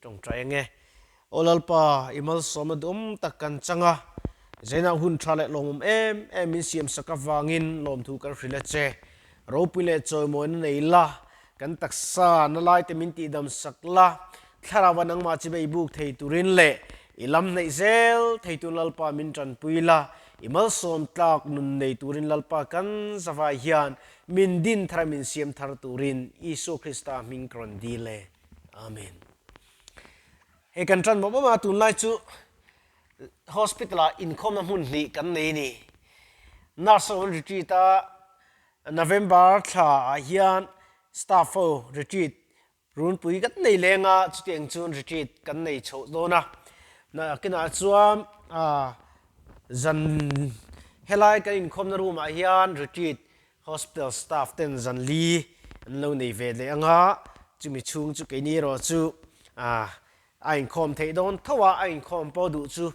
Tawngtai ange. Aw Lalpa, i malsawmna duhawm tak kan chang a, Zainah hun tha leh lawmawm em em min siamsak avangin lawmthu kan hrilh a che. Ropui leh chawimawina nei la, kan taksa na laite min tihdamsak la, Thlarau-a nangmah chi bei buk thei turin leh i lam hnaih zel thei tun Lalpa min tanpui la, i malsawm tlak nun nei turin Lalpa kan zavai hian min din thar a min siam thar turin Isua Krista hming ka rawn dil e. Amen. Hei kan tan mawp mawp a, tunlai chu hospital ah inkhawmna hmun hnih kan nei a ni. Nurse ho an retreat a, November thla ah hian staff ho retreat runpui kan nei leng a, chutiang chuan retreat kan nei chhoh dawn a. Nakinah chuan zan helai kan inkhawmna room ah hian retreat Hospital staff ten zan li an lo nei ve leh ang a, chumi chhung chu keini erawh chu a inkhawm theih dawn tho a, a inkhawm pawh duh chu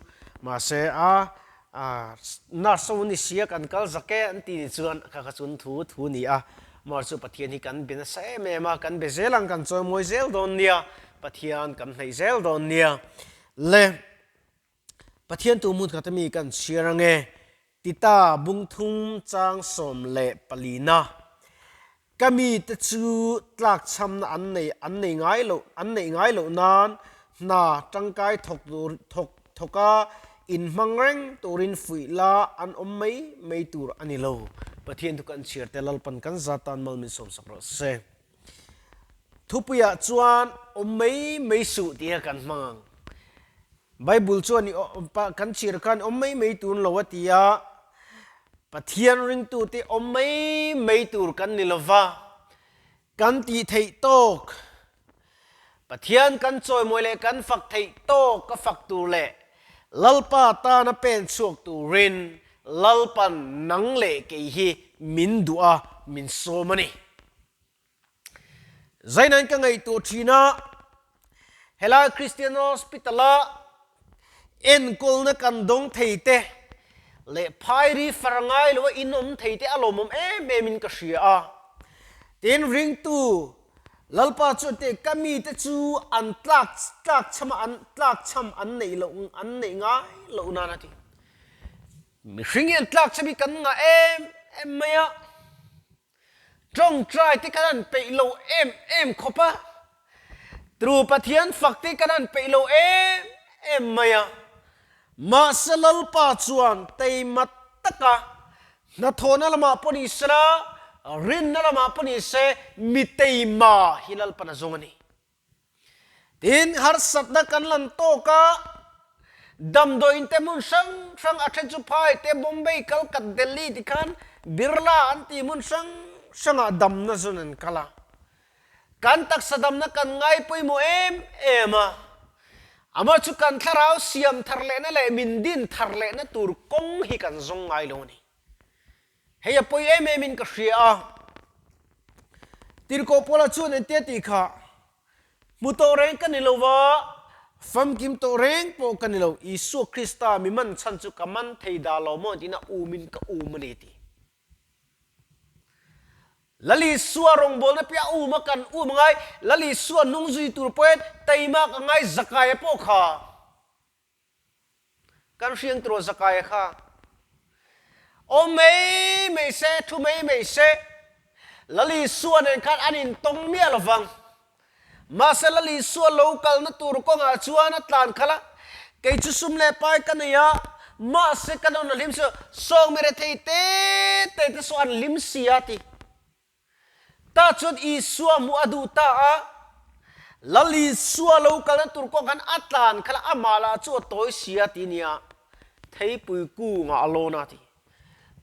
mahse a nurse ho ni sia kan kal zak e an ti ni chuan kha kha chun thu thu ni a, amaherawhchu chu Pathian hi kan be nasa em em a, kan be zel ang kan chawimawi zel dawn nia, Pathian kan hnaih zel dawn nia le. Pathian tu hmun khat ami kan chhiar ange, Tita bungthum chang 14na. Ka mite chu tlakchhamna an nei an nei ngai loh an neih ngai loh nan hna tangkai thawk tur thawk thawka inhmang reng turin fuih la an awm mai mai tur a ni lo. Pathian thu kan chhiar te Lalpan kan za tan mal min sawmsak rawh se. Thupuiah chuan awm mai mai suh tih kha kan hmang ang. Bible chuan i kan chhir khan awm mai mai tur lo a ti a, Pathian ringtute awm mai mai tur kan ni lova, kan tih theih tawk, Pathian kan chawimawi leh kan fak theih tawk a fak tur leh Lalpa tana pen chhuak turin Lalpan nang leh kei hi min duh a, min sawm a ni. Zainain ka ngaihtuah thin a, helai Christian Hospital a enkawlna kan dawng thei te leh phairi far ngai lo a in awm thei te a lawmawm em em in ka hria a. Tin, ringtu Lalpa chuan te ka mite chu an tlak tlak chham a an tlak chham an neih loh an neih ngai loh nan a ti. Mihring hi an tlak chham hi kan ngah em em mai a. Tawngtai te kan han peih lo em em khawp a, Tru Pathian fak te kan han peih lo em em mai a. Mahse Lalpa chuan teima taka hnathawhna lamah pawh ni sela, rinna lamah pawh ni se, mi teima hi Lalpan a zawng a ni. Tin, harsatna kan lan tawk a, damdawiin te hmun hrang hrang a then chu phai te, Bombay, Calcut, Delhi ti khan Birla an tih hmun hrang hrangah damna zawn an kal a. Kan taksa damna kan ngai pawimawh em em a, amah chu kan thlarau siam thar lehna leh min din thar lehna tur kawng hi kan zawng ngai lo a ni. Hei a pawi em em in ka hria a. Tirhkoh Paula chuan engtia tih kha, Hmu tawh reng ka ni lo va, famkim tawh reng pawh ka ni lo, Isua Krista mi man chhan chu ka man thei dah lo maw tiin a um in ka um a ni ti. Lal Isua rawngbawlna piah a um a kan um a ngai, Lal Isua hnung zui tur pawhin teimak a ngai Zakaia pawh kha. Kan hriang turaw Zakaia kha awm mai mai se, thu mai mai se, Lal Isua nen khan an intawng miah lo vang. Mahse Lal Isua lo kalna tur kawngah chuan a tlan khalh a, Kei chu sum leh pai ka nei a, mahse ka nawn a hlim si lo, sawng mi rethei te te te saw an hlim si a ti. Tah chuan Isua hmuh a duh ta a, Lal Isua lo kalna tur kawng khan a tlan khalh a, amah lah chu a tawi si a ti nia, theipui kungah a lawn a ti.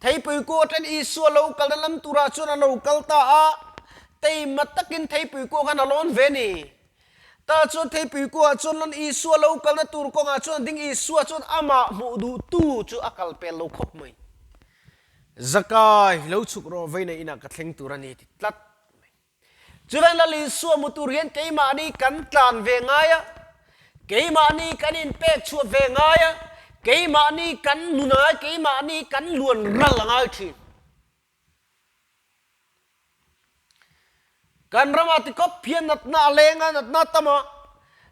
Theipui kung atangin Isua lo kalna lam turah chuan a lo kal ta a, teima takin theipui kung khan a lawn ve ni. Tah chuan theipui kungah chuan Lal Isua lo kalna tur kawngah chuan a ding, Isua chuan amah hmuh duhtu chu a kal pel lo khawp mai. Zakai, lo chhuk rawh veina inah ka thleng tur a ni ti tlat mai. Chuvang Lal Isua mu tur hian keimahni kan tlan ve ngai a, keimahni kan inpek chhuah ve ngai a, keimahni kan nun a ngai, keimahni kan luan ral a ngai thin. Kan ramah tikawp hian natna a leng a, natna a tam a.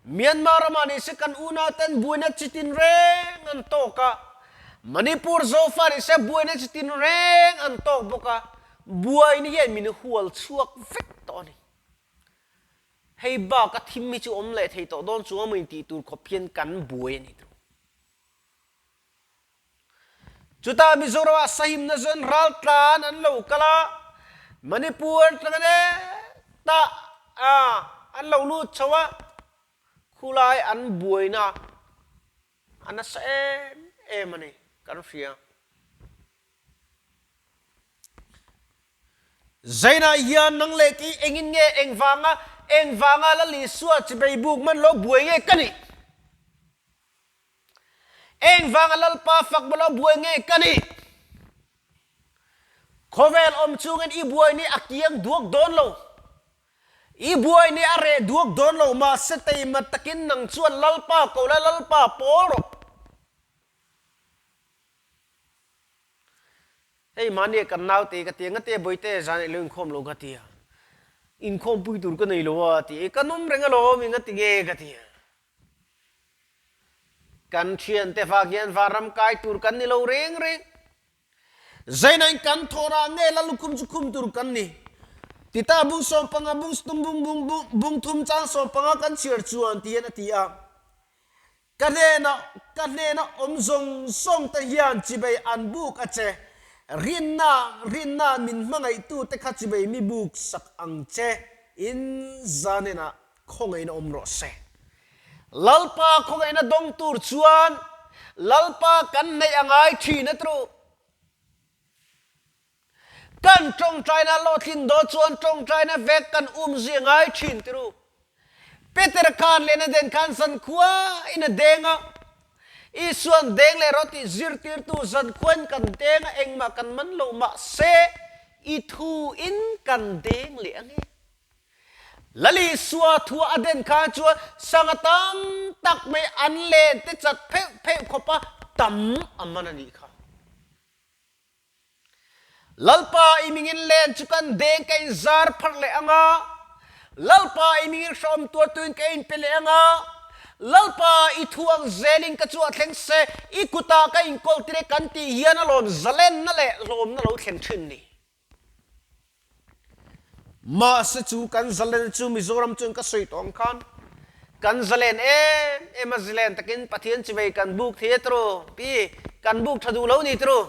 Myanmar ramah ni se kan unauten buaina chi tin reng an tawk a, Manipur Zofa ni se buaina chi tin reng an tawk bawk a, buaina hian min hual chhuak vek tawh a ni. Hei bak a thim hi chu awm leh thei tawh dawn chuang maw intih tur khawp hian kan buai a ni tur. Chutah Mizoramah sahimna chuan raltlan an lo kal a, Manipur atanga hetah an lo lut chho a, khulai an buaina a nasa em em a ni kan hria. Zainah hian nang leh kei engin nge engvanga engvanga Lal Isua chibei buk man lo buai nge ka nih? Engvanga Lalpa fak maw lo buai nge ka nih? Khawvel awm chungin i buai nih a kiang duak dawn lo. I buai nih a reh duak dawn lo mahse teima takin nang chuan Lalpa ko la Lalpa pawl rawh. Hei mahni kan naute ka tia ngate bawihte zan ilo inkhawm lo ka tia. Inkhawm pui tur ka nei lo a ti e kan awm reng alawm i ngati nge ka tia. Kan thiante vang hian vanram kai tur kan ni lo reng reng. Zainain kan thawrah nge la lukhum chu khum tur kan ni. Tita bung 15 bung stum bung bung bung bung thum chang 15 kan chhiar chuan ti hian a ti a. Ka hnena ka hnena awm zawng zawng te hian chibei an buk a che. Rinna rinna min hmangaihtu te kha chibei mi buk sak ang che. In zanenah khawngaihna awm rawh se. Lalpa khawngaihna dawng tur chuan Lalpa kan hnaih a ngai thin a tru. Kan tawngtaina hlawhtlin dawn chuan tawngtaina vek kan um zui a ngai thin tiru. Peter khan lehna den khan zankhua in a deng a, Isuan deng leh rawh tih zirtirtu zankhua in kan deng a engmah kan man lo mahse i thu in kan deng leh ange. Lal Isua thua a den khan chuan sanga tam tak mai an len te chat pheuh pheuh khawpa tam a man a nih kha. Lalpa i mingin len chu kan deng ka in zar pharh leh ang a, Lalpa i mingin hrawm tuartuin ka in pe leh ang a, Lalpa i thu ang zelin ka chu a thleng se, i kutah ka inkawl tir e kan tih hian alawm zalenna leh hlawmna lo thleng thin ni. Mahse chu kan zalen chu Mizoram chuan ka sawi tawh ang khan kan zalen em em a zalen takin Pathian chivei kan buk thei a tru pi kan buk tha duh lo ni tru.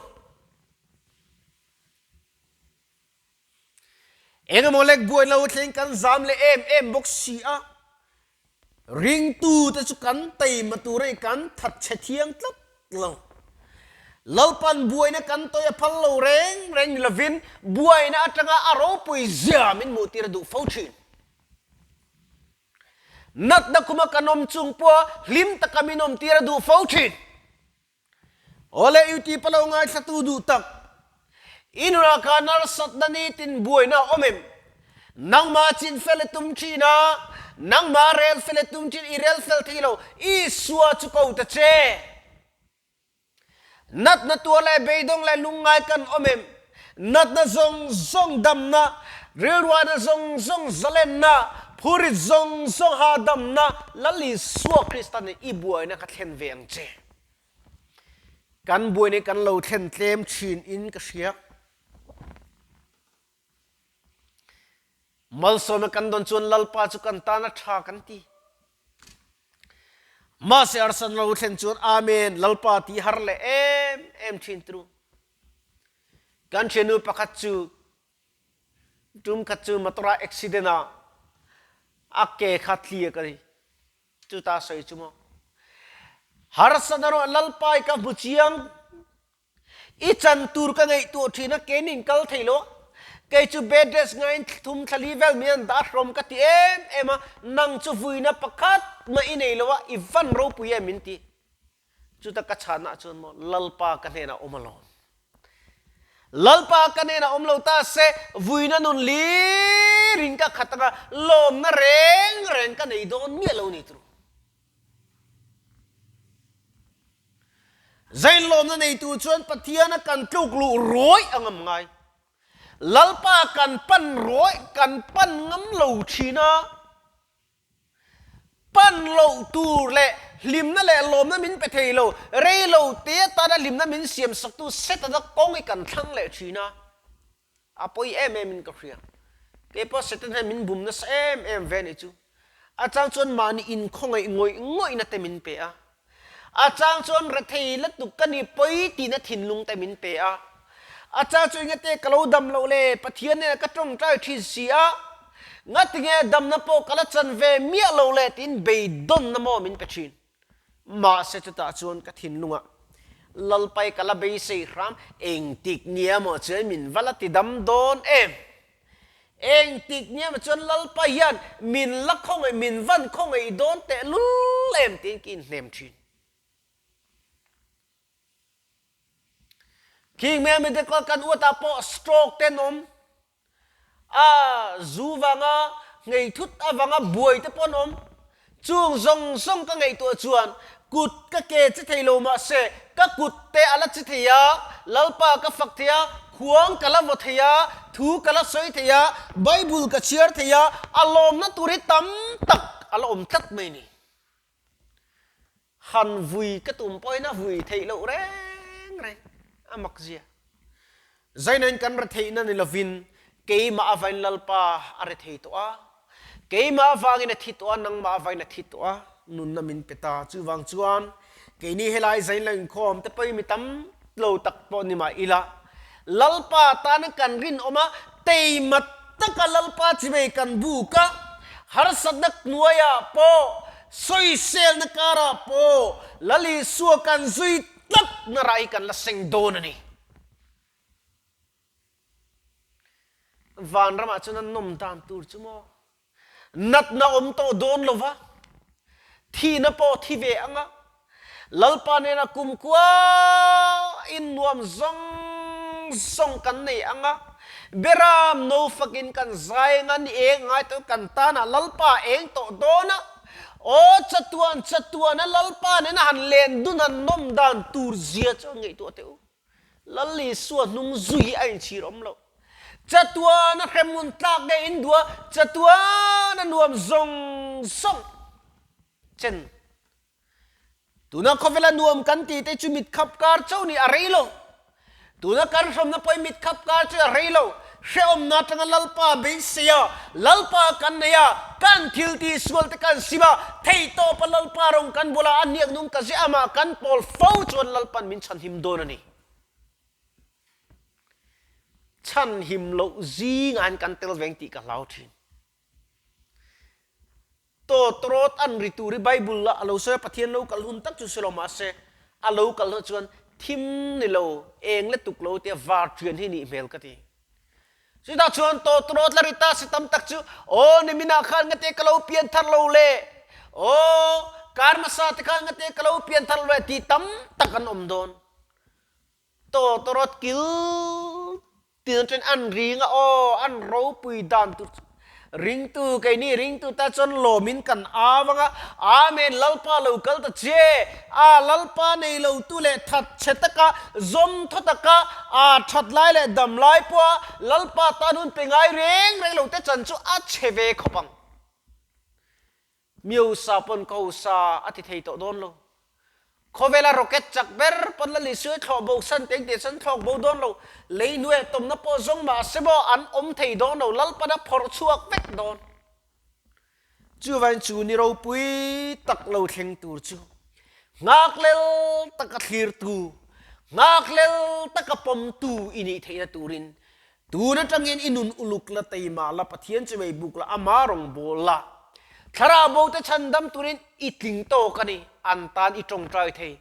Engemaw lek buai lo thleng kan zam leh em em bawk si a, ringtute chu kan teima tur a ni, kan that chhe thiang tlat lo. Lalpan buaina kan tawi a phal lo reng reng ni lovin buaina atanga a ropui zia min hmuhtir a duh fo thin. Natna kuma kan awm chung pawha hlim taka min awmtir a duh fo thin. Awle UT palo ngaithlatu duh tak, i nunah khan harsatna nitin buaina a awm em? Nangmah chin fel i tum thin a, nangmah rel fel i tum thin, i rel fel thei lo, Isua chu ko ta che. Natna tuar leh beidawng leh lungngai kan awm em? Natna zawng zawng damna, rilruahna zawng zawng zalenna, phurit zawng zawng hahdamna Lal Isua Krista nen i buaina kha thlen ve ang che. Kan buaina hi kan lo thlen tlem thin in ka hria. Malsawmna kan dawn chuan Lalpa chu kan tan a tha kan ti. Mahse arsan lo thlen chuan Amen Lalpa tih har leh em em thin tru. Kan thiannu pakhat chu tum khat chu motor ah accident ah a ke kha tliak a ni. Chu ta sawi chu maw. Harsat erawh Lalpa i ka hmu chiang. I chan tur ka ngaihtuah thin a, kein in kal thei lo. Kei chu bed rest ngaiin thum thlali vel min an dah hrawm ka ti em em a, nang chu vuina pakhat mah i nei lo a, i van ropui em min ti. Chuta ka chhanah chuan maw Lalpa ka hnenah awm alawm. Lalpa ka hnenah awm lo ta se, vuina nun lirin ka khat anga lawmna reng reng ka nei dawn miah lo ni turu. Zainlawmna neitu chuan Pathiana kan tluk luh rawih a ngam ngai. Lalpa kan pan rawih kan pan ngam lo thin a. Pan loh tur leh hlimna leh lawmna min pe thei lo, rei lo te atana hlimna min siam saktu Setana kawng hi kan thlang leh thin a, a pawi em em in ka hria. Kei pawh Setana hian min bum nasa em em ve anih chu. A chang chuan mahni inkhawngaih ngawih ngawihna te min pe a. A chang chuan rethei lutuk ka ni pawi tihna thinlung te min pe a. A chang chu engate ka lo dam loh le, Pathian nena ka tawngtai thin si a, ngatinge damna pawh ka la chan ve miah lo le tiin beidawnna maw min pe thin. Mahse chutah chuan ka thinlungah Lalpai ka la beisei hram, engtik nia maw chuan min va la ti dam dawn em? Engtik nia maw chuan Lalpa hian min la khawngaih, min van khawngaih dawn tehlul em tiin ka inhnem thin. Khing hmel medical kan uatah pawh stroke te an awm a, zu vanga nghei thut avanga buai te pawh an awm. Chung zawng zawng ka ngaihtuah chuan kut ka ke che thei lo mahse ka kut te a la che thei a, Lalpa ka fak thei a, khuang ka la vaw thei a, thu ka la sawi thei a, Bible ka chhiar thei a, a lawmna tur hi tam tak a la awm tlat mai ni. Han vui ka tum pawhin a vui theih loh reng reng a mak zia. Zainain kan retheihna ni lovin keimah avain Lalpa a rethei tawh a, keimah avangin a thi tawh a, nangmah avain a thi tawh a, nunna min pe ta. Chuvang chuan keini helai zain lo inkhawm te pawhin mi tam lo tak pawh ni mah ila, Lalpa tana kan rinawm a, teima taka Lalpa chimei kan buk a, harsatna hnuaiah pawh, sawiselna karah pawh Lal Isua kan zui tlat na rai kan la seng dawn a ni. Vanramah chuan a nawm dan tur chu maw? Natna awm tawh dawn lo va, thihna pawh thi ve ang a, Lalpa nena kumkhua in nuam zawng zawng kan nei ang a, Beram no fakin kan zai ang a, ni eng ngai tawh kan tanah Lalpa eng tawh dawn a, aw chatuan chatuana Lalpa nena han len dun han nawm dan tur zia chu ngaihtuah teh u. Lal Isua hnung zui hi a inchhir awm lo. Chatuan a hremhmun tlak nge in duh a, chatuan a nuam zawng zawng chen. Tuna khawvela nuam kan tih te chu mit khap kar chauh nih a rei lo. Tuna kan hrawmna pawh hi mit khap kar chu a rei lo. Hrehawmna atanga Lalpa beisei a, Lalpa kan nei a, kan thil tih sual te kan sim a, theihtawpa Lalpa rawng kan bula a hniak nung ka ziah amah kan pawl fo chuan Lalpan min chhanhim dawn a ni. Chhanhim loh zingah hian kan tel veng tih ka hlau thin. Tawtrawt an ri tur hi Bible ah a lo sawi a, Pathian lo kal hun tak chu si lo mahse a lo kal hnu chuan thim ni lo, eng le tuk lo tia var thian hi nih hmel ka ti. Chutah chuan tawtrawt la ri ta si tam tak chu aw niminah khan ngate ka lo pian thar lo le, aw kar hmasa te khan ngate ka lo pian thar lo le tih tam tak an awm dawn. Tawtawrawt kil tin atangin an ring a, aw an ropui dan tur chu ringtu keini ringtu ta chuan lawmin kan au ang a, Amen Lalpa lo kal ta che, a Lalpa nei lo tu leh that chhe taka zawm thaw taka a that lai leh dam lai pawha Lalpa tan hun pe ngai reng reng lo te chan chu a chhe ve khawp ang. Miosa pawn ka hosa a ti thei tawh dawn lo. Khawvela rocket chak ber pawn la Lisui thlawh bo san teng tih chuan thlawk bo dawn lo. Lei hnuaiah tawmna pawh zawng mah se maw an awm thei dawn lo, Lalpan a phawrh chhuak vek dawn. Chuvangin chu ni ropui tak lo thleng tur chu nghaklel taka thlirtu, nghaklel taka pawmtu i nih theihna turin Tun atangin i nun uluk la teima la Pathian chu mei buk la ama rawng bawl la. Thlarau bo te chhandam turin i tling tawk a ni, an tan i tawngtai thei.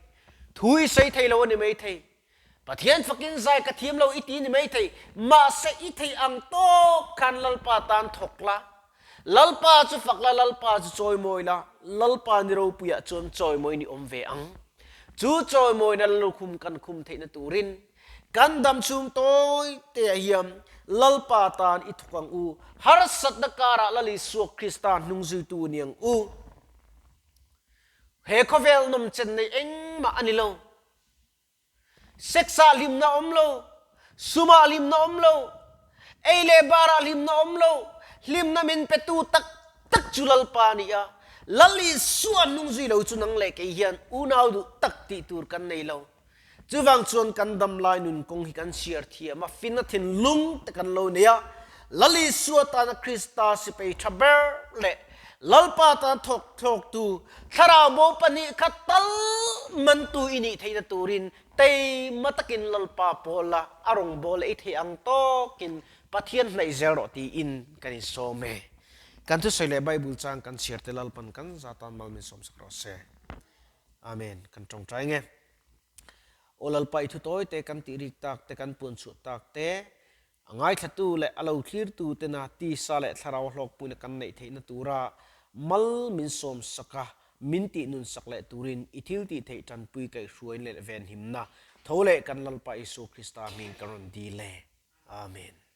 Thu i sawi thei lo a ni mai thei. Pathian fakin zai ka thiam lo i ti ni mai thei, mahse i thei ang tawk khan Lalpa tan thawk la. Lalpa chu fak la, Lalpa chu chawimawi la, Lalpa ni ropuiah chuan chawimawi ni awm ve ang. Chu chawimawina lukhum kan khum theihna turin Kan dam chhung tawi te ah hian Lalpa tan i thawk ang u, harsatna karah Lal Isua Krista hnungzuitu ni ang u. He khawvel nawmchen nei engmah a ni lo. Sex ah hlimna a awm lo, sum ah hlimna a awm lo, ei leh bar ah hlimna a awm lo, hlimna min petu tak tak chu Lalpa a ni a. Lal Isua hnung zui lo chu nang leh kei hian unau duh tak tih tur kan nei lo. Chuvang chuan kan dam lai nun kawng hi kan chhiar thiam a, finna thinlung te kan lo nei a. Lal Isua tana Krista sipai tha ber leh Lalpa tana thawk thlawktu Thlarau bo 2 khat tal mantu i nih theihna turin teima takin Lalpa pawla a rawngbâwl ei thei ang tawkin Pathian hnaih zel rawh tiin kan insawm e. Kan thusawi leh Bible chang kan chhiar te Lalpan kan za tan mal min sawmsak rawh se. Amen. Kan tawngtai nge. Aw Lalpa i thu tawi te kan tih rik tak te kan puan chhuah tak te a ngaithlatu leh a lo thlirtu tena tisa leh thlarau hlawkpuina kan neih theihna tura mal min sawmsak a min tih nunsak leh turin i thil tih theih tanpui kaihhruain leh venhimna tho leh kan Lalpa Isua Krista hming kan rawn dil e. Amen.